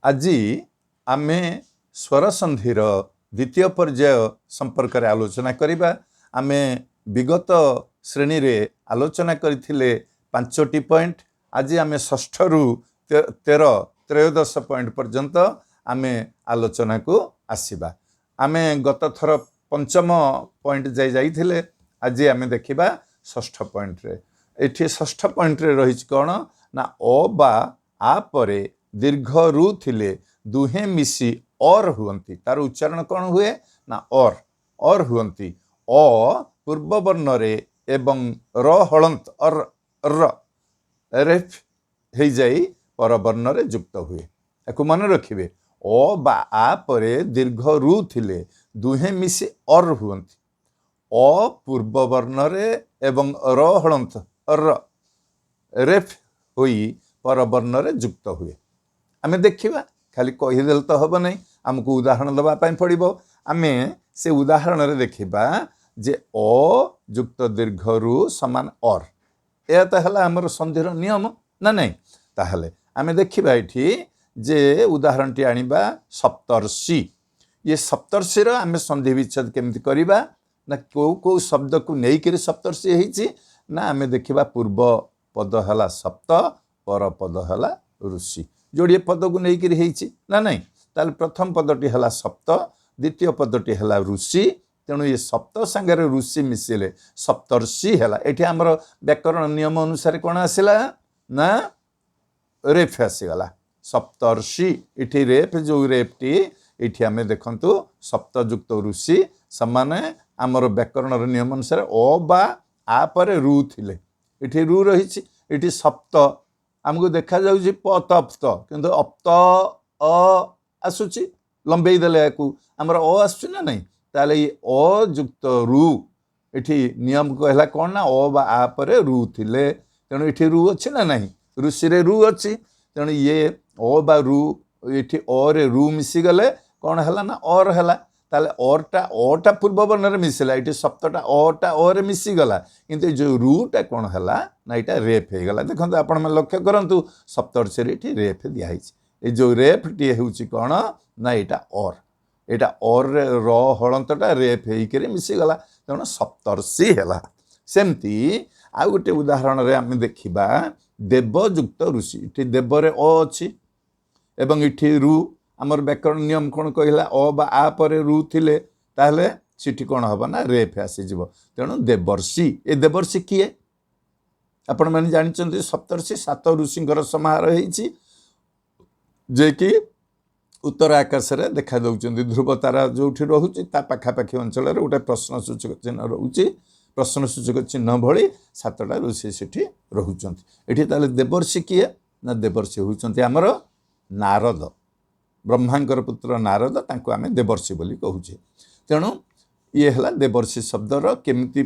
ଆଜି ଆମେ ସ୍ୱରସନ୍ଧିର ଦ୍ୱିତୀୟ ପର୍ଯ୍ୟାୟ ସମ୍ପର୍କରେ ଆଲୋଚନା କରିବା। ଆମେ ବିଗତ ଶ୍ରେଣୀରେ ଆଲୋଚନା କରିଥିଲେ 5ଟି ପଏଣ୍ଟ। ଆଜି ଆମେ ଷଷ୍ଠରୁ 13, 13 ପଏଣ୍ଟ ପର୍ଯ୍ୟନ୍ତ ଆମେ ଆଲୋଚନାକୁ ଆସିବା। ଆମେ ଗତ ଥର ପଞ୍ଚମ ପଏଣ୍ଟ ଯାଇ ଯାଇଥିଲେ, ଆଜି ଆମେ ଦେଖିବା ଷଷ୍ଠ ପଏଣ୍ଟରେ। ଏଠି ଷଷ୍ଠ ପଏଣ୍ଟରେ ରହିଛି କ'ଣ ନା ଅ ବା ଆ ପରେ ଦୀର୍ଘ ରୁ ଥିଲେ ଦୁହେଁ ମିଶି ଅର୍ ହୁଅନ୍ତି। ତାର ଉଚ୍ଚାରଣ କ'ଣ ହୁଏ ନା ଅର୍, ଅର୍ ହୁଅନ୍ତି। ଅ ପୂର୍ବ ବର୍ଣ୍ଣରେ ଏବଂ ର ହଳନ୍ତ ଅର୍ ର ରେଫ୍ ହେଇଯାଇ ପରବର୍ଣ୍ଣରେ ଯୁକ୍ତ ହୁଏ। ଏହାକୁ ମନେ ରଖିବେ। ଅ ବା ଆ ପରେ ଦୀର୍ଘ ରୁ ଥିଲେ ଦୁହେଁ ମିଶି ଅର୍ ହୁଅନ୍ତି। ଅ ପୂର୍ବ ବର୍ଣ୍ଣରେ ଏବଂ ର ହଳନ୍ତ ର ରେଫ୍ ହୋଇ ପରବର୍ଣ୍ଣରେ ଯୁକ୍ତ ହୁଏ। ଆମେ ଦେଖିବା, ଖାଲି କହିଦେଲେ ତ ହେବ ନାହିଁ, ଆମକୁ ଉଦାହରଣ ଦେବା ପାଇଁ ପଡ଼ିବ। ଆମେ ସେ ଉଦାହରଣରେ ଦେଖିବା ଯେ ଅ ଯୁକ୍ତ ଦୀର୍ଘ ରୁ ସମାନ ଅର୍। ଏହା ତ ହେଲା ଆମର ସନ୍ଧିର ନିୟମ ନା ନାହିଁ? ତାହେଲେ ଆମେ ଦେଖିବା ଏଠି ଯେ ଉଦାହରଣଟି ଆଣିବା ସପ୍ତର୍ଷି। ଇଏ ସପ୍ତର୍ଷିର ଆମେ ସନ୍ଧି ବିଚ୍ଛେଦ କେମିତି କରିବା ନା କେଉଁ କେଉଁ ଶବ୍ଦକୁ ନେଇକରି ସପ୍ତର୍ଷି ହେଇଛି ନା ଆମେ ଦେଖିବା ପୂର୍ବ ପଦ ହେଲା ସପ୍ତ, ପର ପଦ ହେଲା ଋଷି। ଯୋଡ଼ିଏ ପଦକୁ ନେଇକରି ହେଇଛି ନା ନାହିଁ? ତାହେଲେ ପ୍ରଥମ ପଦଟି ହେଲା ସପ୍ତ, ଦ୍ୱିତୀୟ ପଦଟି ହେଲା ଋଷି। ତେଣୁ ଏ ସପ୍ତ ସାଙ୍ଗରେ ଋଷି ମିଶିଲେ ସପ୍ତର୍ଷି ହେଲା। ଏଠି ଆମର ବ୍ୟାକରଣ ନିୟମ ଅନୁସାରେ କ'ଣ ଆସିଲା ନା ରେଫ୍ ଆସିଗଲା, ସପ୍ତର୍ଷି। ଏଠି ରେଫ୍, ଯେଉଁ ରେଫ୍ଟି ଏଠି ଆମେ ଦେଖନ୍ତୁ ସପ୍ତଯୁକ୍ତ ଋଷି ସମାନେ ଆମର ବ୍ୟାକରଣର ନିୟମ ଅନୁସାରେ ଅ ବା ଆ ପରେ ରୁ ଥିଲେ, ଏଠି ରୁ ରହିଛି। ଏଠି ସପ୍ତ ଆମକୁ ଦେଖାଯାଉଛି ପ ତପ୍ତ, କିନ୍ତୁ ଅପ୍ତ ଅ ଆସୁଛି, ଲମ୍ବେଇ ଦେଲେ ୟାକୁ ଆମର ଅ ଆସୁଛି ନା ନାହିଁ? ତାହେଲେ ଏଇ ଅ ଯୁକ୍ତ ରୁ ଏଠି ନିୟମ କହିଲା କ'ଣ ନା ଅ ବା ଆ ପରେ ରୁ ଥିଲେ। ତେଣୁ ଏଠି ରୁ ଅଛି ନା ନାହିଁ? ଋଷିରେ ରୁ ଅଛି। ତେଣୁ ଇଏ ଅ ବା ରୁ, ଏଠି ଅରେ ରୁ ମିଶିଗଲେ କ'ଣ ହେଲା ନା ଅର୍ ହେଲା। ତାହେଲେ ଅର୍ଟା, ଅଟା ପୂର୍ବ ବର୍ଣ୍ଣରେ ମିଶିଲା, ଏଠି ସପ୍ତଟା ଅଟା ଅରେ ମିଶିଗଲା, କିନ୍ତୁ ଏ ଯେଉଁ ରୁଟା କ'ଣ ହେଲା ନା ଏଇଟା ରେଫ୍ ହେଇଗଲା। ଦେଖନ୍ତୁ, ଆପଣମାନେ ଲକ୍ଷ୍ୟ କରନ୍ତୁ, ସପ୍ତର୍ଷିରେ ଏଠି ରେଫ୍ ଦିଆହେଇଛି। ଏ ଯେଉଁ ରେଫ୍ଟି ହେଉଛି କ'ଣ ନା ଏଇଟା ଅର୍, ଏଇଟା ଅର୍ରେ ର ହଳନ୍ତଟା ରେଫ୍ ହେଇକରି ମିଶିଗଲା, ତେଣୁ ସପ୍ତର୍ଷି ହେଲା। ସେମିତି ଆଉ ଗୋଟେ ଉଦାହରଣରେ ଆମେ ଦେଖିବା ଦେବଯୁକ୍ତ ଋଷି। ଏଠି ଦେବରେ ଅ ଅଛି ଏବଂ ଏଠି ରୁ। ଆମର ବ୍ୟାକରଣ ନିୟମ କ'ଣ କହିଲା? ଅ ବା ଆ ପରେ ରୁ ଥିଲେ ତାହେଲେ ସେଠି କ'ଣ ହେବ ନା ରେଫ୍ ଆସିଯିବ। ତେଣୁ ଦେବର୍ଷି। ଏ ଦେବର୍ଷି କିଏ ଆପଣମାନେ ଜାଣିଛନ୍ତି। ସପ୍ତର୍ଷି, ସାତ ଋଷିଙ୍କର ସମାହାର ହେଇଛି, ଯେ କି ଉତ୍ତର ଆକାଶରେ ଦେଖା ଦେଉଛନ୍ତି। ଧ୍ରୁବ ତାରା ଯେଉଁଠି ରହୁଛି ତା ପାଖାପାଖି ଅଞ୍ଚଳରେ ଗୋଟେ ପ୍ରଶ୍ନ ସୂଚକ ଚିହ୍ନ ରହୁଛି। ପ୍ରଶ୍ନ ସୂଚକ ଚିହ୍ନ ଭଳି 7ଟା ଋଷି ସେଠି ରହୁଛନ୍ତି। ଏଠି ତାହେଲେ ଦେବର୍ଷି କିଏ ନା ଦେବର୍ଷି ହେଉଛନ୍ତି ଆମର ନାରଦ, ବ୍ରହ୍ମାଙ୍କର ପୁତ୍ର ନାରଦ, ତାଙ୍କୁ ଆମେ ଦେବର୍ଷି ବୋଲି କହୁଛେ। ତେଣୁ ଇଏ ହେଲା ଦେବର୍ଷି ଶବ୍ଦର କେମିତି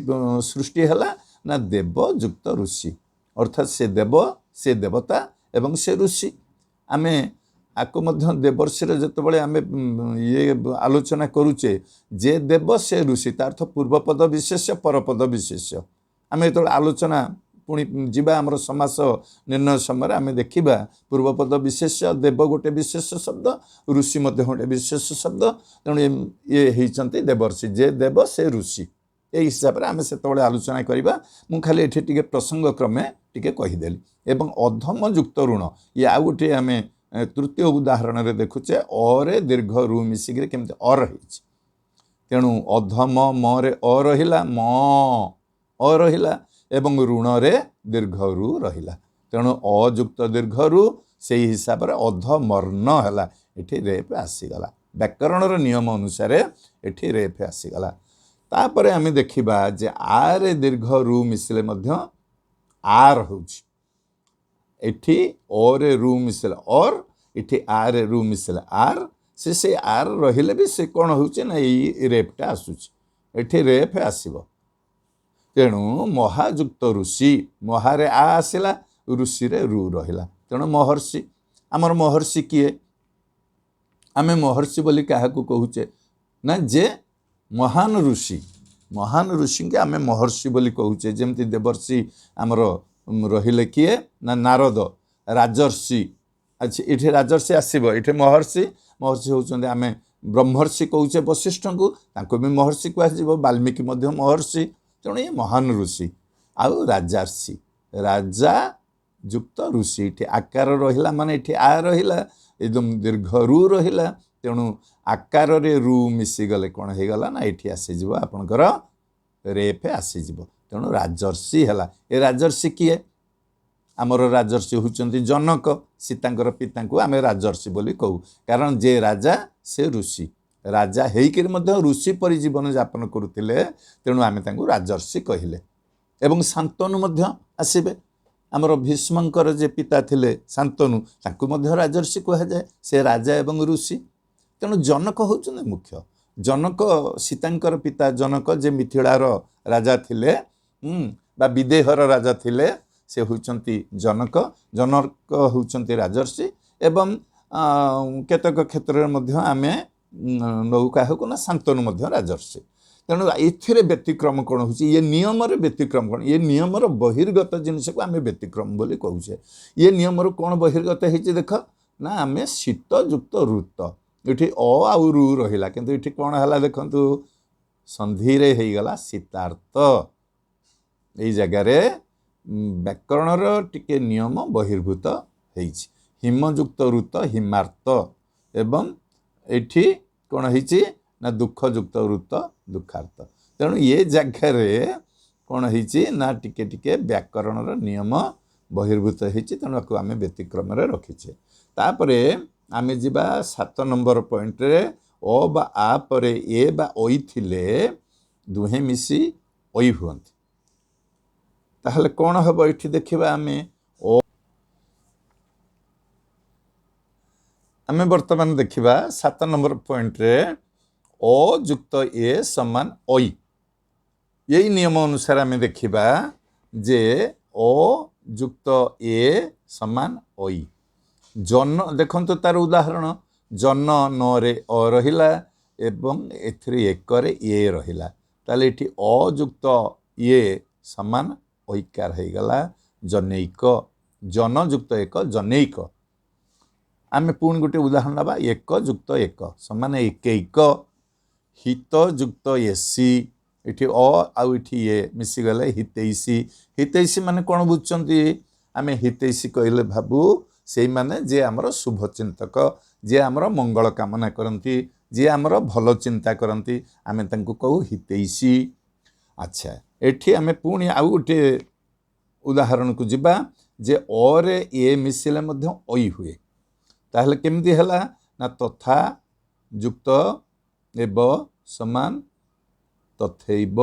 ସୃଷ୍ଟି ହେଲା ନା ଦେବଯୁକ୍ତ ଋଷି, ଅର୍ଥାତ୍ ସେ ଦେବ, ସେ ଦେବତା ଏବଂ ସେ ଋଷି। ଆମେ ଆକୁ ମଧ୍ୟ ଦେବର୍ଷିର ଯେତେବେଳେ ଆମେ ଇଏ ଆଲୋଚନା କରୁଛେ ଯେ ଦେବ ସେ ଋଷି, ତା ଅର୍ଥ ପୂର୍ବପଦ ବିଶେଷ୍ୟ, ପରପଦ ବିଶେଷ୍ୟ। ଆମେ ଯେତେବେଳେ ଆଲୋଚନା ପୁଣି ଯିବା ଆମର ସମାସ ନିର୍ଣ୍ଣୟ ସମୟରେ ଆମେ ଦେଖିବା ପୂର୍ବପଦ ବିଶେଷ୍ୟ, ଦେବ ଗୋଟେ ବିଶେଷ ଶବ୍ଦ, ଋଷି ମଧ୍ୟ ଗୋଟେ ବିଶେଷ ଶବ୍ଦ। ତେଣୁ ଇଏ ହେଇଛନ୍ତି ଦେବର୍ଷି, ଯେ ଦେବ ସେ ଋଷି। ଏଇ ହିସାବରେ ଆମେ ସେତେବେଳେ ଆଲୋଚନା କରିବା। ମୁଁ ଖାଲି ଏଠି ଟିକେ ପ୍ରସଙ୍ଗ କ୍ରମେ ଟିକେ କହିଦେଲି। ଏବଂ ଅଧମ ଯୁକ୍ତ ଋଣ, ଇଏ ଆଉ ଗୋଟିଏ ଆମେ ତୃତୀୟ ଉଦାହରଣରେ ଦେଖୁଛେ ଅରେ ଦୀର୍ଘ ରୁ ମିଶିକିରି କେମିତି ଅର ହେଇଛି। ତେଣୁ ଅଧମ, ମରେ ଅ ରହିଲା, ମ ଅ ରହିଲା ଏବଂ ଋଣରେ ଦୀର୍ଘ ରୁ ରହିଲା। ତେଣୁ ଅଯୁକ୍ତ ଦୀର୍ଘ ରୁ, ସେଇ ହିସାବରେ ଅଧମର୍ଣ୍ଣ ହେଲା। ଏଠି ରେଫ୍ ଆସିଗଲା, ବ୍ୟାକରଣର ନିୟମ ଅନୁସାରେ ଏଠି ରେଫ୍ ଆସିଗଲା। ତାପରେ ଆମେ ଦେଖିବା ଯେ ଆରେ ଦୀର୍ଘ ରୁ ମିଶିଲେ ମଧ୍ୟ ଆର୍ ହେଉଛି। ଏଠି ଅରେ ରୁ ମିଶିଲେ ଅର୍, ଏଠି ଆରେ ରୁ ମିଶିଲେ ଆର୍। ସେ ଆର୍ ରହିଲେ ବି ସେ କ'ଣ ହେଉଛି ନା ଏଇ ରେଫ୍ଟା ଆସୁଛି, ଏଠି ରେଫ୍ ଆସିବ। ତେଣୁ ମହାଯୁକ୍ତ ଋଷି, ମହାରେ ଆ ଆସିଲା, ଋଷିରେ ରୁ ରହିଲା, ତେଣୁ ମହର୍ଷି। ଆମର ମହର୍ଷି କିଏ? ଆମେ ମହର୍ଷି ବୋଲି କାହାକୁ କହୁଛେ ନା ଯେ ମହାନ ଋଷି, ମହାନ ଋଷିଙ୍କୁ ଆମେ ମହର୍ଷି ବୋଲି କହୁଛେ। ଯେମିତି ଦେବର୍ଷି ଆମର ରହିଲେ କିଏ ନା ନାରଦ, ରାଜର୍ଷି ଆଚ୍ଛା, ଏଠି ରାଜର୍ଷି ଆସିବ, ଏଠି ମହର୍ଷି। ମହର୍ଷି ହେଉଛନ୍ତି, ଆମେ ବ୍ରହ୍ମର୍ଷି କହୁଛେ ବଶିଷ୍ଠଙ୍କୁ, ତାଙ୍କୁ ବି ମହର୍ଷି କୁହାଯିବ। ବାଲ୍ମୀକି ମଧ୍ୟ ମହର୍ଷି। ତେଣୁ ଏ ମହାନ ଋଷି। ଆଉ ରାଜାର୍ଷି, ରାଜା ଯୁକ୍ତ ଋଷି, ଏଠି ଆକାର ରହିଲା, ମାନେ ଏଠି ଆ ରହିଲା, ଏକଦମ ଦୀର୍ଘ ରୁ ରହିଲା। ତେଣୁ ଆକାରରେ ରୁ ମିଶିଗଲେ କ'ଣ ହେଇଗଲା ନା ଏଠି ଆସିଯିବ ଆପଣଙ୍କର ରେଫ ଆସିଯିବ। ତେଣୁ ରାଜର୍ଷି ହେଲା। ଏ ରାଜର୍ଷି କିଏ? ଆମର ରାଜର୍ଷି ହେଉଛନ୍ତି ଜନକ। ସୀତାଙ୍କର ପିତାଙ୍କୁ ଆମେ ରାଜର୍ଷି ବୋଲି କହୁ, କାରଣ ଯେ ରାଜା ସେ ଋଷି। ରାଜା ହେଇକରି ମଧ୍ୟ ଋଷି ପରି ଜୀବନ ଯାପନ କରୁଥିଲେ, ତେଣୁ ଆମେ ତାଙ୍କୁ ରାଜର୍ଷି କହିଲେ। ଏବଂ ଶାନ୍ତନୁ ମଧ୍ୟ ଆସିବେ। ଆମର ଭୀଷ୍ମଙ୍କର ଯେ ପିତା ଥିଲେ ଶାନ୍ତନୁ, ତାଙ୍କୁ ମଧ୍ୟ ରାଜର୍ଷି କୁହାଯାଏ। ସେ ରାଜା ଏବଂ ଋଷି। ତେଣୁ ଜନକ ହେଉଛନ୍ତି ମୁଖ୍ୟ। ଜନକ, ସୀତାଙ୍କର ପିତା ଜନକ, ଯେ ମିଥିଳାର ରାଜା ଥିଲେ ବା ବିଦେହର ରାଜା ଥିଲେ, ସେ ହେଉଛନ୍ତି ଜନକ। ଜନକ ହେଉଛନ୍ତି ରାଜର୍ଷି। ଏବଂ କେତେକ କ୍ଷେତ୍ରରେ ମଧ୍ୟ ଆମେ ନଉ କାହାକୁ ନା ଶାନ୍ତନୁ ମଧ୍ୟ ରାଜର୍ଷି। ତେଣୁ ଏଥିରେ ବ୍ୟତିକ୍ରମ କ'ଣ ହେଉଛି? ଇଏ ନିୟମରେ ବ୍ୟତିକ୍ରମ କ'ଣ? ଇଏ ନିୟମର ବହିର୍ଗତ ଜିନିଷକୁ ଆମେ ବ୍ୟତିକ୍ରମ ବୋଲି କହୁଛେ। ଇଏ ନିୟମରୁ କ'ଣ ବହିର୍ଗତ ହେଇଛି ଦେଖ ନା, ଆମେ ଶୀତଯୁକ୍ତ ଋତ, ଏଠି ଅ ଆଉ ରୁ ରହିଲା, କିନ୍ତୁ ଏଠି କ'ଣ ହେଲା ଦେଖନ୍ତୁ, ସନ୍ଧିରେ ହେଇଗଲା ଶୀତାର୍ଥ। ଏଇ ଜାଗାରେ ବ୍ୟାକରଣର ଟିକେ ନିୟମ ବହିର୍ଭୂତ ହେଇଛି। ହିମଯୁକ୍ତ ଋତ ହିମାର୍ତ, ଏବଂ ଏଠି କ'ଣ ହେଇଛି ନା ଦୁଃଖଯୁକ୍ତ ଋତ ଦୁଃଖାର୍ତ। ତେଣୁ ଏ ଜାଗାରେ କ'ଣ ହେଇଛି ନା ଟିକେ ଟିକେ ବ୍ୟାକରଣର ନିୟମ ବହିର୍ଭୂତ ହେଇଛି। ତେଣୁ ଆକୁ ଆମେ ବ୍ୟତିକ୍ରମରେ ରଖିଛେ। ତାପରେ ଆମେ ଯିବା 7 ନମ୍ବର ପଏଣ୍ଟରେ। ଅ ବା ଆ ପରେ ଏ ବା ଐ ଥିଲେ ଦୁହେଁ ମିଶି ଐ ହୁଅନ୍ତି। ତାହେଲେ କ'ଣ ହେବ ଏଠି ଦେଖିବା ଆମେ। ଅ ଆମେ ବର୍ତ୍ତମାନ ଦେଖିବା 7 ନମ୍ବର ପଏଣ୍ଟରେ ଅ ଯୁକ୍ତ ଏ ସମାନ ଐ। ଏଇ ନିୟମ ଅନୁସାରେ ଆମେ ଦେଖିବା ଯେ ଅ ଯୁକ୍ତ ଏ ସମାନ ଐ। ଜନ, ଦେଖନ୍ତୁ ତାର ଉଦାହରଣ, ଜନ ନରେ ଅ ରହିଲା ଏବଂ ଏଥିରେ ଏକରେ ଏ ରହିଲା। ତାହେଲେ ଏଠି ଅ ଯୁକ୍ତ ଏ ସମାନ ଐକାର ହେଇଗଲା ଜନୈକ। ଜନ ଯୁକ୍ତ ଏକ ଜନୈକ। ଆମେ ପୁଣି ଗୋଟେ ଉଦାହରଣ ନେବା, ଏକ ଯୁକ୍ତ ଏକ ସମାନ ଏକୈକ। ହିତ ଯୁକ୍ତ ଏସି, ଏଠି ଅ ଆଉ ଏଠି ଏ ମିଶିଗଲେ ହିତୈଷୀ। ହିତୈଷୀ ମାନେ କ'ଣ ବୁଝୁଛନ୍ତି? ଆମେ ହିତୈଷୀ କହିଲେ ଭାବୁ ସେଇମାନେ ଯିଏ ଆମର ଶୁଭଚିନ୍ତକ, ଯିଏ ଆମର ମଙ୍ଗଳ କାମନା କରନ୍ତି, ଯିଏ ଆମର ଭଲ ଚିନ୍ତା କରନ୍ତି, ଆମେ ତାଙ୍କୁ କହୁ ହିତୈଷୀ। ଆଚ୍ଛା, ଏଠି ଆମେ ପୁଣି ଆଉ ଗୋଟିଏ ଉଦାହରଣକୁ ଯିବା ଯେ ଅରେ ଏ ମିଶିଲେ ମଧ୍ୟ ଐ ହୁଏ। ତାହେଲେ କେମିତି ହେଲା ନା ତଥା ଯୁକ୍ତ ଏବ ସମାନ ତଥୈବ।